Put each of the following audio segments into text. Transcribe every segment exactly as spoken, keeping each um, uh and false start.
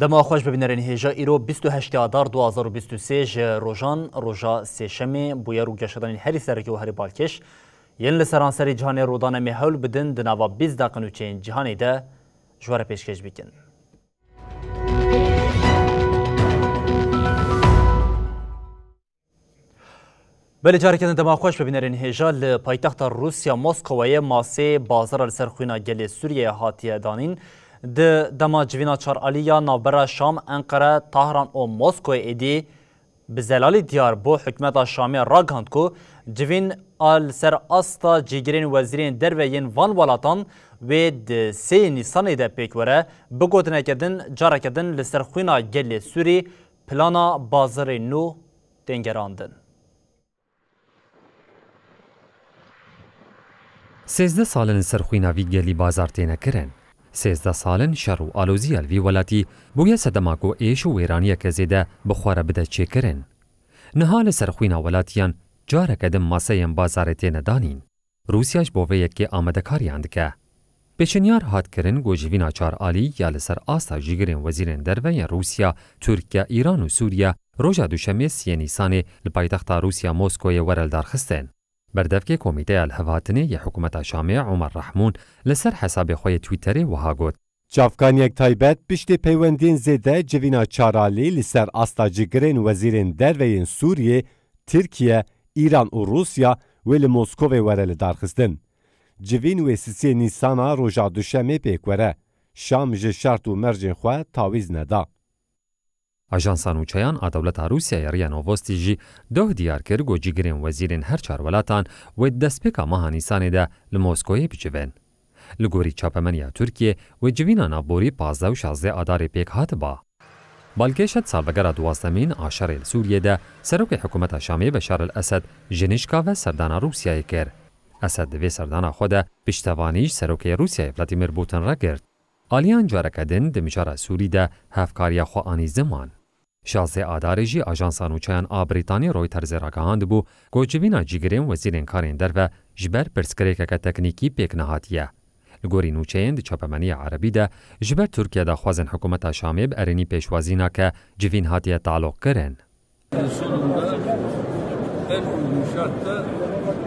Dema xweş bibînerên hêja, îro bîst û heştê Adar du hazar û bîst û sê ji rojan, roja sêşemê, bûyer û geşedanên herî sereke û herî balkêş yên li seranserê cîhanê rûdan em ê hewl bidin di nava bîst deqe nûçeyên cîhanê de ji we re pêşkêş bikin. Belê, careke din dema xweş bibînerên hêja. Li paytexta Rûsya Moskowayê masê bazara li ser xwîna gelê Sûriyeyê hatiye danîn. Di dema civîna çar alî ya navbera Şam, Enqere, Tahran û Moskowê êdî bi zelalî diyar bû, hikûmeta Şamê ragihand ku civîn a li ser asta cîgirên wezîrên derve yên van welatan wê di sê Nîsanê de pêk were, bi gotineke din, careke din li ser xwîna gelê Sûrî plana bazarê nû tên gerandin. Sêzdeh sal in li ser xwîna vî gelî bazar têne kirin. Sêzdeh sal in şer û aloziya li vî welatî bûye sedema ku êş û wêraniyeke zêde bi xwe re bide çêkirin. Niha li ser xwîna welatiyan careke din maseyên bazarê têne danîn. Rûsya ji bo vê yekê amadekariyan dike. Pêşinyar hat kirin ku civîna çar alî ya li ser asta cîgirên wezîrên derve yên Rûsya, Tirkiye, Îran û Sûriye roja Duşemê siyê Nîsanê li paytexta Rûsya Moskoyê were lidarxistin. Berdevkê Komîteya Lihevhatinê yê Hikûmeta Şamê Omer Rehmûn li ser hesabê xwe yê Twitterê wiha got. Çavkaniyek taybet piştî peywendiyên zêde civîna çar alî li ser asta cîgirên wezîrên derve yên Sûriyê, Tirkiye, Îran û Rûsya wê li Moskovê were lidarxistin. Civîn wê sisê Nîsana roja Duşemê pêk were. Şam ji şert û mercên xwe tawîz neda. Ajansa nûçeyan a dewleta Rûsyayê RIA Novosti jî doh diyar kir ku cîgirên wezîrên her çar welatan wê di destpêka meha Nîsanê de li Moskoyê bicivin. Li gorî çapemeniya Tirkiyê, wê civîna navborî pazdeh û şazdeh Adarê pêk hatiba. Balkêş e di salvegera duwazdemîn a şerê li Sûriyê de serokê hikûmeta Şamê Beşar el Esed ji nişka ve serdana Rûsyayê kir. Esed di vê serdana xwe de piştevanî ji serokê Rûsyayê Vladimir Putin re girt. Aliyan careke din di mijara Sûrî de hevkariya xwe anî ziman. Şazdeh Adarê jî ajansa nûçeyan a Brîtanî Reutersê ragihandibû ku civîna cîgirên wezîrên karên derve ji ber pirsgirêkeke teknîkî pêk nehatiye. Li gorî nûçeyên di çapemeniya erebî de, ji ber Tirkiye daxwazên hikûmeta Şamê bi erênî pêşwazî nake, civîn hatiye taloqkirin. Sonunda en uygun şartta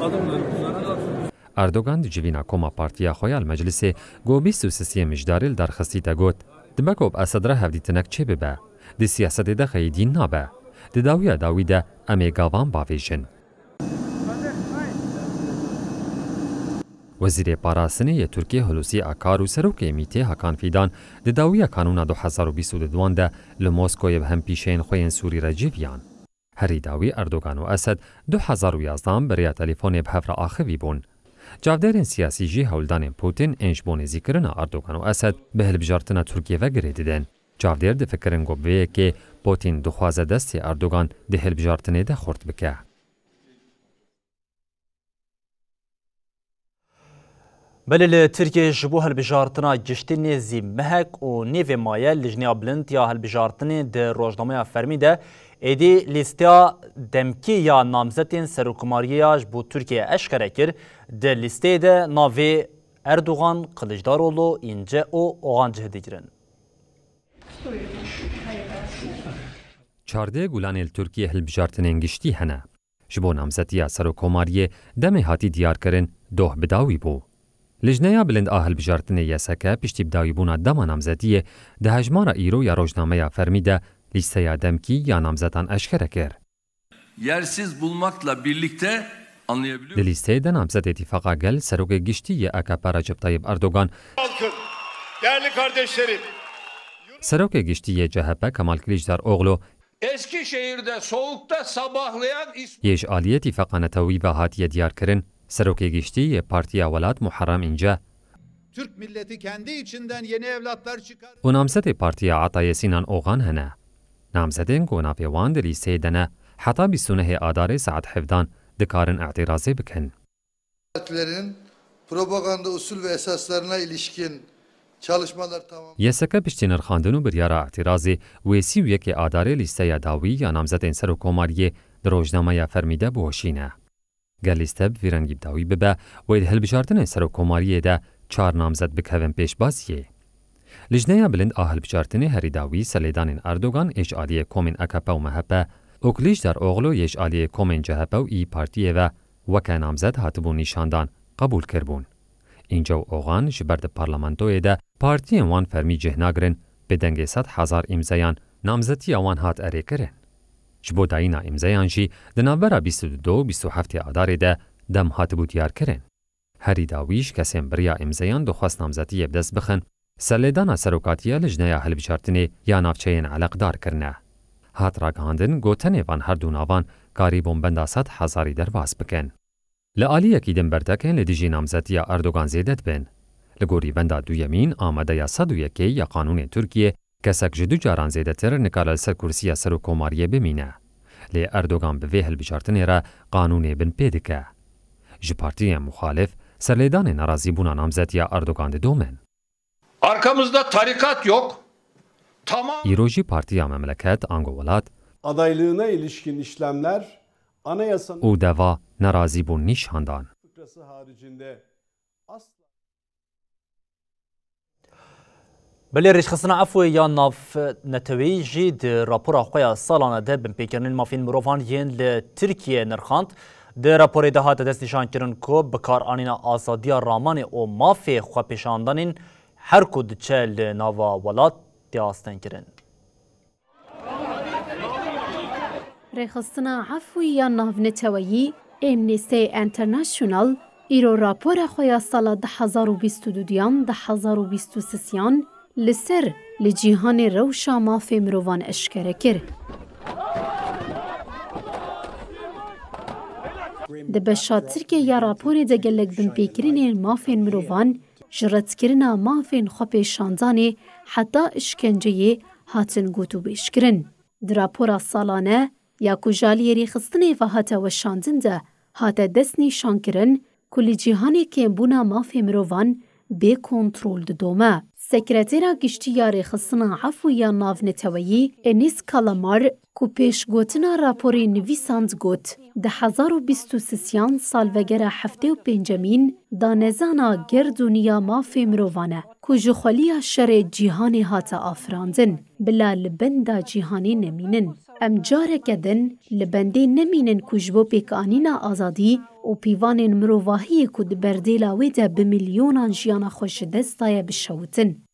adımlarımızı atıyoruz. Erdogan di civîna koma partiya xwe ya li meclisê ku bîst û sisiyê Mijdarê li dar xistî te got, dibe ku bi Esed re hevdîtinek çêbibe. Di siyasetê de xeyîdîn nabe. Di dawiya dawî de em ê gavan bavêjin. Wezîrê Parastinê yê Tirkiyê Hulusi Akar û serokê MÎT'ê Hakan Fidan di dawiya kanûna du hezar û bîst û duduan de li Moskoyê bi hempîşeyên xwe yên Sûrî re civiyan. Herî dawî Erdogan û Esed du hezar û yazdehan bi rêya telefonê bi hev re axivî bûn. Çavdêrên siyasî jî hewldanên Putin ên ji bo nêzîkirina Erdogan û Esed bi hilbijartina Tirkiyê ve girê didin. Çavdêr difikirin ku bi vê yekê Putin dixwaze destê Erdogan di hilbijartinê de xurt bike. Belê li Tirkiyê ji bo hilbijartina giştî nêzî mehek û nîvê maye, Lijneya Bilind ya Hilbijartinê di rojnameya fermî de êdî lîsteya demkî ya namzetên serokkomariyê ya ji bo Tirkiyeyê eşkere kir. Di lîsteyê de navê Erdogan, Kiliçdaroglu, Înce û Oğan cih digirin. Çardeh gulanê li Tirkiyê hilbijartinên giştî hene. Ji bo namzetiya serokkomariyê demê hatî diyarkirin, doh bi dawî bû. Lijneya Bilind a Hilbijartinê Y S K piştî bidawîbûna dema namzetiyê di hejmara îro ya rojnameya fermî de lîsteya demkî ya namzetan eşkere kir. Yersiz bulmakla birlikte anlayabiliyor. Di lîsteyê de namzet Îtîfaqa Gel, serokê giştî yê A K P Recep Tayyip Erdogan, Halkım, değerli kardeşlerim, serokê giştî yê C H P Kemal Kiliçdaroglu, Eskişehir'de soğukta sabahlayan İs- Yê ji aliyê Tîfaqa Netewî ve hatiye diyarkirin, serokê giştî yê Partiya Welat Muharrem Înce. Türk milleti kendi içinden yeni evlatlar çıkar. û namzetê Partiya Atayê Sînan Oxan hene. Namzedên ku navê wan di lîsteyê de ne, heta bîst û nehê Adarê saet hevdan dikarin îtirazê bikin. Partilerinin propaganda usul ve esaslarına ilişkin çalışmalar tamam. YSK piştî nirxandin û biryara îtirazê wê sî û yekê Adarê lîsteya dawî ya namzetên serokkomariyê di rojnameya fermî de biweşîne. Ger lîste bi vî rengî bi dawî bibe, wê di hilbijartinên serokkomariyê de çar namzet bikevin pêşbaziyê. Lijneya Bilind a Hilbijartinê herî dawî serlêdanên Erdogan ê ji aliyê komên AKP û MHP û Kiliçdaroglu yê ji aliyê komên CHP û İYİ Partiyê ve weke namzet hatibûn nîşandan, qebûl kiribûn. Încew Oxan ji ber di parlamentoyê de partiyên wan fermî cih nagirin, bi dengê sed hezar îmzeyan namzetiya wan hat erêkirin. Ji bo dayîna îmzeyan jî di navbera bîst û du û bîst û heftê Adarê de dem hatibû diyarkirin. Herî dawî ji kesên bi riya îmzeyan dixwest namzetiyê bi dest bixin, serlêdana serokatiya Lijneya Hilbijartinê ya navçeyên eleqdar kirine. Hat ragihandin, gotinê van her du navan karîbûn benda sed hezarî derbas bikin. Li aliyekî din bertekên li dijî namzetiya Erdogan zêde dibin. Li gorî benda duyemîn a madeya sed û yekê ya qanûnê Tirkiyê, kesek ji du caran zêdetir nikare li ser kursiya serokkomariyê bimîne. Lê Erdogan bi vê hilbijartinê re qanûnê binpê dike. Ji partiyên muxalif serlêdanê nerazîbûna namzetiya Erdogan didomin. Arkamızda tarikat yok. Tamam. Îro jî Partiya Memleket, ango Welat, Adaylığına ilişkin işlemler anayasanın û DEVA nerazîbûn nîşandan. Fıkrası haricinde asla Belê rêxistina efû ya navneteweyî jî di rapora xwe ya salane de binpêkirinên mafên mirovan yên li Tirkiyeyê nirxand. Di raporê de hate destnîşankirin ku bikaranîna azadiya ramanê û mafê xwepêşandanên her ku diçe li nava welat tê astengkirin. Rêxistina Efû ya Navneteweyî, Amnesty International, îro rapora xwe ya sala du hezar û bîst û duyan, du hezar û bîst û sêyan li ser li cîhanê rewşa mafê mirovan eşkere kir. Di beşa Tirkiyê ya raporê de gelek binpêkirinên mafên mirovan, ji redkirina mafên xwepêşandanê heta îşkenceyê hatin gotûbêjkirin. Di rapora salane ya ku ji aliyê rêxistinê ve hate weşandin de hate destnîşankirin ku li cîhanê kêmbûna mafê mirovan bê kontrol didome. Sekretera Giştî ya Rêxistina Efû ya Navneteweyî Enis Kalamar ku pêşgotina raporê nivîsand got, di hezar û bîst û sêyan salvegera heftê û pêncemîn danezana gerdûnî ya mafê mirovan e ku ji xweliya şerê cîhanê hate afirandin, bila li benda cîhanê nemînin. Em careke din li bendê nemînin ku ji bo pêkanîna azadî û pîvanên mirovahiyê ku di berdêla wê de bi milyonan jiyana xwe ji dest daye bişewitin.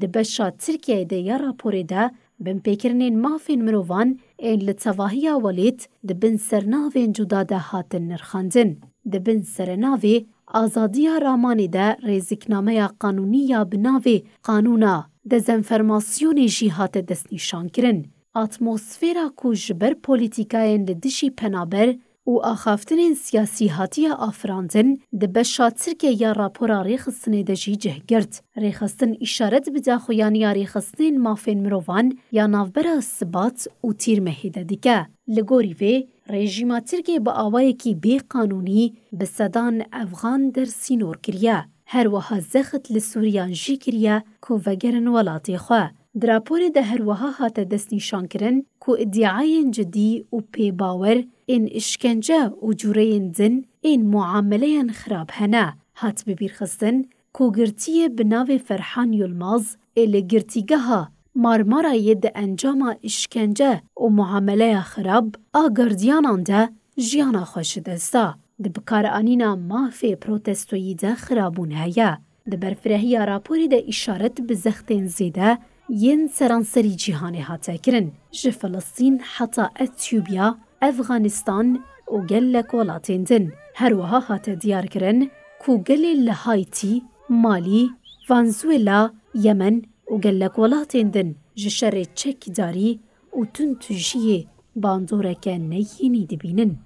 Di beşa Tirkiyeyê de ya raporê de binpêkirinên mafên mirovan ên li tevahiya welêt di bin sernavên cuda de hatin nirxandin. Di bin serenavê azadiya ramanê de rêziknameya qanûnî ya bi navê Qanûna Dezenformasyonê jî hate destnîşankirin. Atmosfera ku ji ber polîtîkayên li dijî penaber û axaftinên siyasî hatiye afirandin, di beşa Tirkiyê ya rapora rêxistinê de jî cih girt. Rêxistin îşaret bi daxuyaniya rêxistinên mafên mirovan ya navbera Sibat û Tîrmehê de dike. Li gorî vê, rejîma Tirkiyê bi awayekî bê qanûnî bi sedan efxan dersînor kiriye. Her wiha zext li Sûriyan jî kiriye ku vegerin welatê xwe. Di raporê de her wiha hate destnîşankirin ku îdiayên cidî û pêbawer ên îşkence û cûreyên din ên muameleyan xirab hene. Hat bibîrxistin ku girtiyê bi navê Ferhan Yilmaz ê li girtîgeha Marmarayê di encama îşkence û muameleya xirab a gardiyanan de jiyana xwe ji dest da. Di bikaranîna mafê protestoyî de xirabûn heye. Di berfirehiya raporê de îşaret bi zextên zêde yên seranserî cîhanê hate kirin. Ji Filistîn heta Etiyopya, Efxanistan û gelek welatên din. Her wiha hate diyarkirin ku gelê li Haîtî, Malî, Venezuela, Yemen û gelek welatên din ji şerê çekdarî û tundtujiyê bandoreke neyînî dibînin.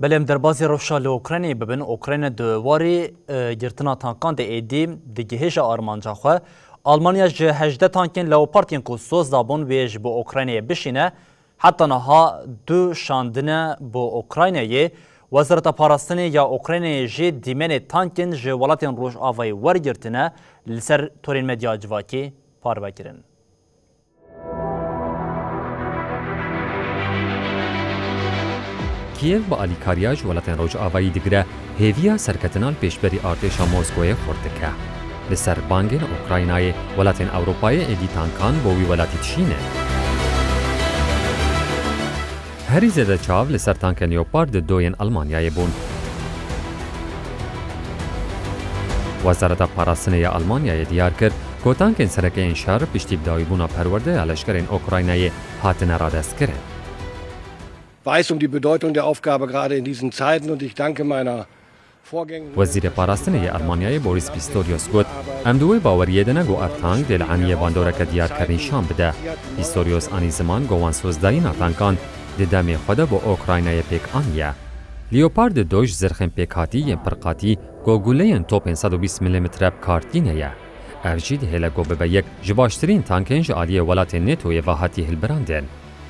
Belê em derbazî rewşa li Ukraynayê bibin. Ukrayna di warî, e, girtina tankan de êdî digihêje armanca xwe. Almanya ji hejdeh tankên Leopard yên ku soz dabûn wê ji bo Ukraynayê bişîne, heta niha du şandine bo Ukraynayê. Wezareta Parastinê ya Ukraynayê jî dîmenê tankên ji welatên Rojavayê wergirtine, li ser torên medya civakî parve kirin. Kîev bi alîkariya ji welatên Rojavayî digire, hêviya serketina li pêşberî artêşa Moskoyê xurt dike. Li ser bangên Ukraynayê, welatên Ewropayê êdî tankan bo wî welatî dişîne. Herî zêde çav li ser tankên Leopard du yên Almanyayê bûn. Wezareta Parastinê ya Almanyayê diyar kir ku tankên sereke yên şer piştî bidawîbûna perwerdeya leşkerên Ukraynayê hatine radestkirin. Weiß um die Bedeutung der Aufgabe gerade in diesen Zeiten und ich danke meiner Vorgängerin. Wezîrê Parastinê yê Almanyayê Boris Pistorius got, em di wê baweriyê de ne ku ev tank dê li eniyê bandoreke diyarker nîşan bide. Pistorius anî ziman ku wan sozdayîna tankan di demê xwe de bo Ukraynayê pêk aniye. Leopard du ji zirxên pêkhatî yên pirqatî ku guleyên topên sed û bîst milimetre bi kar tîne ye. Ev jî dihêle ku bibe yek ji baştirîn tankên ji aliyê welatên NATOyê ve hatî hilbirandin.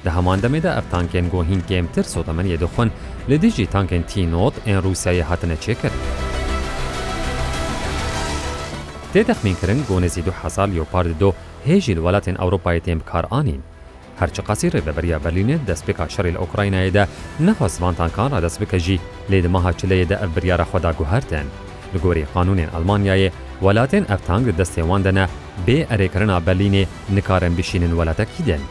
Di heman demê de ev tankên ku hîn kêmtir sotemeniyê dixwin, li dijî tankên T nod ên Rûsyayê hatine çêkirin. Tê texmînkirin ku nêzî du hezar Leopard du hê jî li welatên Ewropayê tên bikaranîn. Her çiqasî Rêveberiya Berlînê di destpêka şerê li Ukraynayê de nexwest van tankan radest bike jî, lê di meha Çileyê de ev biryara xwe da guhertin. Li gorî qanûnên Almanyayê, welatên ev tank di destê wan de ne, bê erêkirina Berlînê nikarin bişînin welatekî din.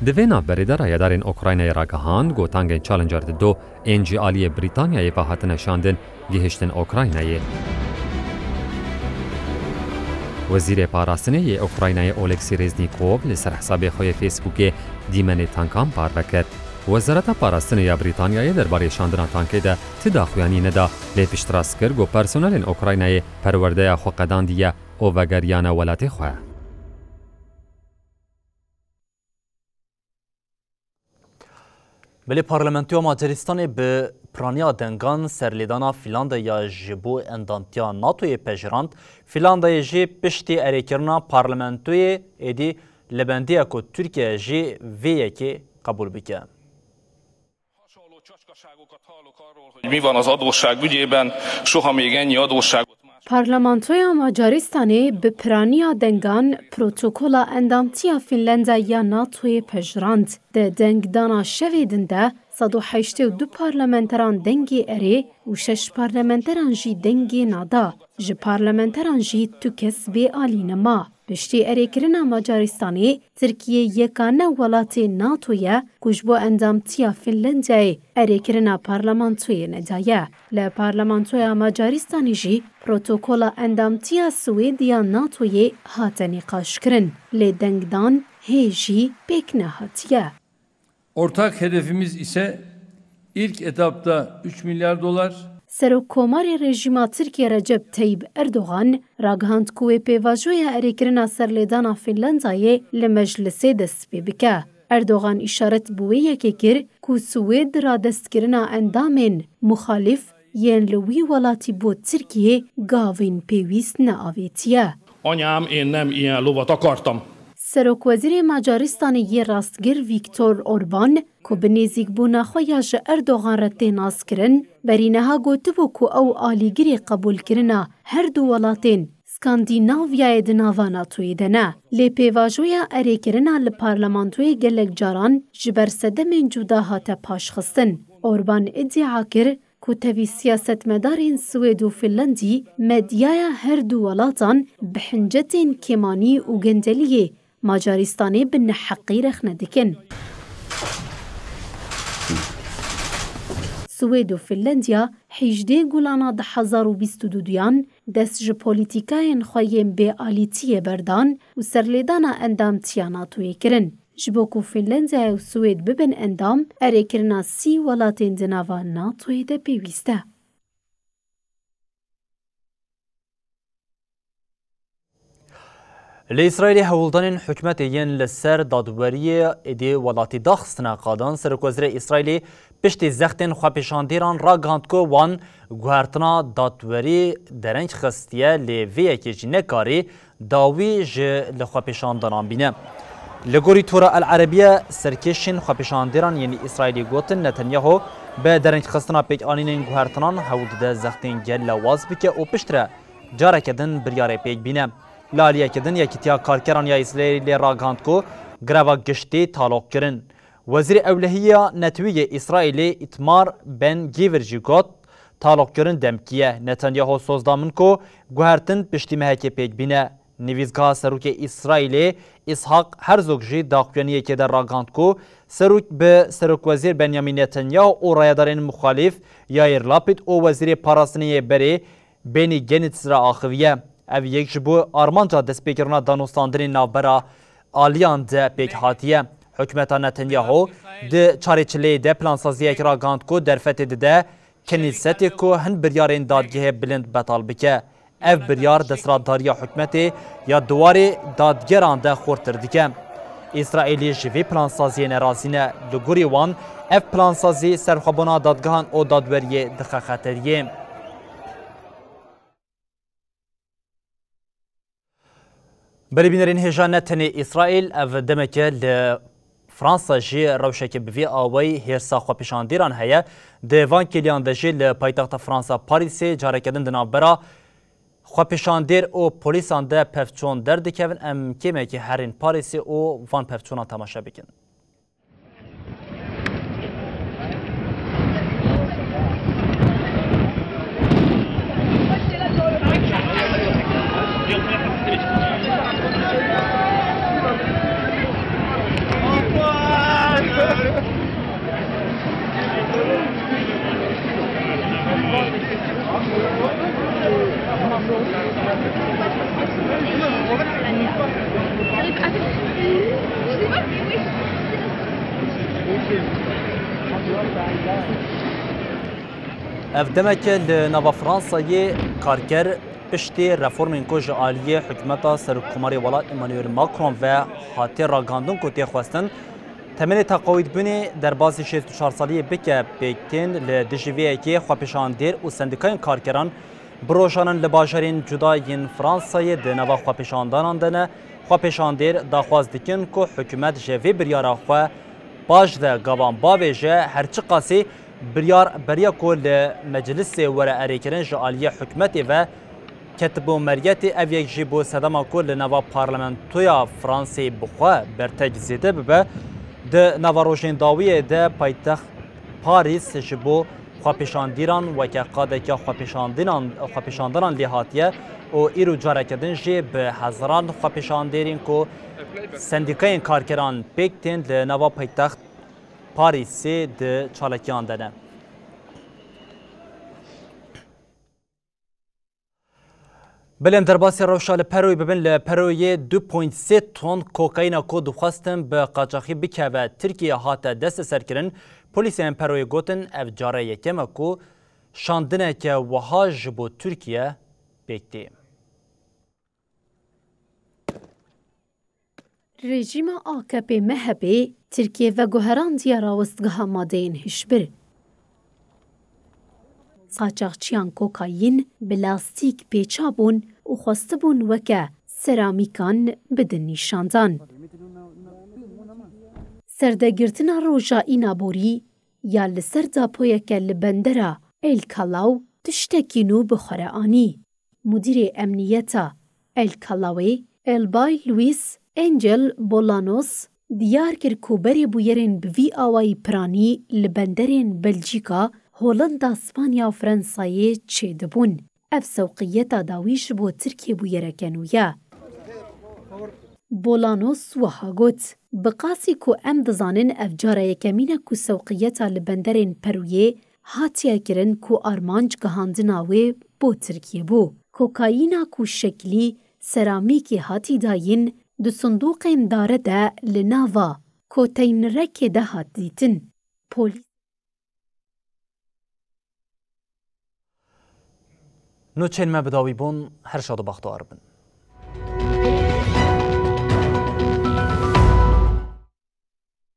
Di vê navberê de rayedarên Ukraynayê ragihand ku tankên Challenger du ên ji aliyê Brîtanyayê ve hatine şandin, gihiştin Ukraynayê. Wezîrê Parastinê yê Ukraynayê Oleksî Reznîkov li ser hesabê xwe yê Facebookê dîmenê tankan parve kir. Wezareta Parastinê ya Brîtanyayê derbarê şandina tankê de ti daxuyanî neda, lê piştrast kir ku personelên Ukraynayê perwerdeya xwe qedandiye û vegeriyane welatê xwe. Belê Parlamentoya Macaristanê bi piraniya dengan serlêdana Fîlandaya ji bo endamtiya NATOyê pejirand. Fîlandayê jî piştî erêkirina parlamentoyê êdî li bendê ye ku Tirkiye jî vê yekê qebûl bike. Mi van az adósság ügyében? Soha még ennyi adósságot más. Parlamentoya Macaristanê bi piraniya dengan protokola endamtiya Fînlendaya ya NATOyê pejirand. Di dengdana şevê din de sed û heştê û du parlamenteran dengê erê û şeş parlamenteran jî dengê na da. Ji parlamenteran jî tu kes bê alî nema. Piştî erêkirina Macaristanê, Tirkiye yekane welatê NATO ye ku ji bo endamtiya Fînlandiyayê erêkirina parlamentoyê nedaye. Li parlamentoya Macaristanê jî protokola endamtiya Swêd ya NATOyê hate nîqaşkirin, lê dengdan hê jî pêk nehatiye. Ortak hedefimiz ise ilk etapta üç milyar dolar. Serokkomarê rejîma Tirkiyê Recep Tayyip Erdogan ragihand ku wê pêvajoya erêkirina serlêdana Fînlandayê li meclisê dest pê bike. Erdogan îşaret bi wê yekê kir ku Swêd radestkirina endamên muxalîf yên li wî welatî bo Tirkiyê gavên pêwîst neavêtiye. Anyám, én nem ilyen lovat akartam. Serokwezîrê Macaristanê yê rastgir Viktor Orban, ku bi nêzîkbûna xwe ya ji Erdogan re tê naskirin, berî niha gotibû ku ew alîgirê qebûlkirina her du welatên Skandînavyayê di nava NATOyê de ne. Lê pêvajoya erêkirina li parlamentoyê gelek caran ji ber sedemên cuda hate paşxistin. Orban îdia kir, ku tevî siyasetmedarên Swêd û Finlandî medyaya her du welatan bi hincetên kêmanî û gendeliyê Macaristanê bi neheqî rexne dikin. Swêd û Finlandiya hîjdê Gulana du hezar û bîst û duduyan dest ji polîtîkayên xwe yên bêalîtiyê berdan û serlêdana endamtiya NATOyê kirin. Ji bo ku Fînlandiyayê û Swêd bibin endam, erêkirina sî welatên di nava NATOyê de pêwîst e. Li Îsraîlê hewldanên hikûmetê yên li ser dadweriyê êdî welatî daxistina qadan. Serokwezîrê Îsraîlê piştî zextên xwepêşandêran ragihand ku wan guhertina dadwerî dereng xistiye, lê vê yekê jî nekarî dawî ji li xwepêşandanan bîne. Li gorî Tora El Erebiye, serkêşên xwepêşandêran yên Îsraîlê gotin, Netanyahu bi derengxistina pêkanînên guhertinan hewl dide zextên gel lawaz bike û piştre careke din biryarê pêk bîne. Li aliyekî din, Yekîtiya Karkeran ya Îsraîlê ragihand ku greva giştî taloq kirin. Wezîrê Ewlehiya Netewî yê Îsraîlê Îtmar Ben Gvir jî got, taloqkirin demkî ye. Netanyahu soz da min ku guhertin piştî mehekê pêk bîne. Nivîsgeha Serokê Îsraîlê Îshak Herzog jî daxuyaniyekê de ragihand ku Serok bi Serokwezîr Benyamin Netanyahu û rayedarên muxalîf Yair Lapid û Wezîrê Parastinê yê berê Benny Gantz re axiviye. Ev yek ji bo armanca destpêkirina danûstandinê navbera aliyan de pêk hatiye. Hikûmeta Netanyahu di çarê çileyê de plansaziyek ragihand ku derfetê dide Kenîsetê ku hin biryarên dadgehê bilind betal bike. Ev biryar desthilatdariya hikûmetê ya di warê dadgeran de xurtir dike. Îsraîlî ji vê plansaziyê nerazî ne. Li gorî wan, ev plansazî serxwebûna dadgehan û dadweriyê dixe xeteriyê. Belê bînerên hêja, ne tenê Îsraîl, ev demeke li Fransa jî rewşeke bi vî awayî hêrsa xwepêşandîran heye. Di van kêliyan de jî li paytexta Fransa Parîsê careke din di navbera xwepêşandêr û polîsan de pevçûn derdikevin. Em kêmekê herîn Parîsê û van pevçûnan temaşe bikin. Ev demeke li nava Fransayê karker piştî reformên ku ji aliyê hikûmeta Serokkomarê welat Emmanuel Macron ve hatiye ragihandin ku tê xwestin temenê teqawîdbûnê derbasî şêst û çar saliyê bike. Pêk tên li dijî vê yekê xwepêşandêr û sendîkayên karkeran bi rojanan li bajarên cuda yên Fransayê di nava xwepêşandanan de ne. Xwepêşandêr daxwaz dikin ku hikûmet ji vê biryara xwe paş de gavan bavêje, her çiqasî biryar beriya ku li meclisê were erêkirin ji aliyê hikûmetê ve ketibû meriyetê, ev yek jî bû sedema ku li nava parlamentoya Fransê bi xwe bertek zêde bibe. Di nava rojên dawiyê de paytext Parîs ji bo xwepêşandîran weke qadeke xwepêşandînan, xwepêşandanan lê hatiye û îro careke din jî bi hezaran xwepêşandêrên ku sendîkayên karkeran pêk tên li nava paytext Parîsê di çalakiyan de ne. Belê em derbasî rewşa li Peroyê bibin. Li Peroyê du point sê ton kokaîna ku dixwestin bi qaçaxî bikeve Tirkiyeyê hate desteserkirin. Polîsên Peroyê gotin, ev cara yekem e ku şandineke wiha ji bo Tirkiye pêk tê. Rejîma A K P M H P Tirkiye veguherandiye rawestgeha madeyên hişbir. Qaçaxçiyan kokayîn bi lastîk pêça bûn û xwestibûn weke seramîkan bidin nîşandan. Serdegirtina roja înaborî ya li ser dapoyeke li bendera El Kalaw tiştekî nû bi xwe re anî. Mudîrê Emniyeta El Kalawê, Elbay Luis Angel Bolanos, diyar kir ku berê bûyerên bi vî awayî piranî li benderên Belcîka, Holanda, Spanya û Fransayê çêdibûn. Ev sewqiyeta dawî ji bo Tirkiyê bûyereke nû ye. Bolanos wiha got, bi qasî ku em dizanin ev cara yekemîn e ku sewqiyeta li benderên Perûyê hatiye kirin ku armanc gihandina wê bo Tirkiyê bû. Kokayîna ku şeklî seramîkê hatî dayîn di sindoqên dare de li nava konteynerekê de hat dîtin. Polîs. Nûçeyên me bi dawî bûn, her şad û bextewar bin.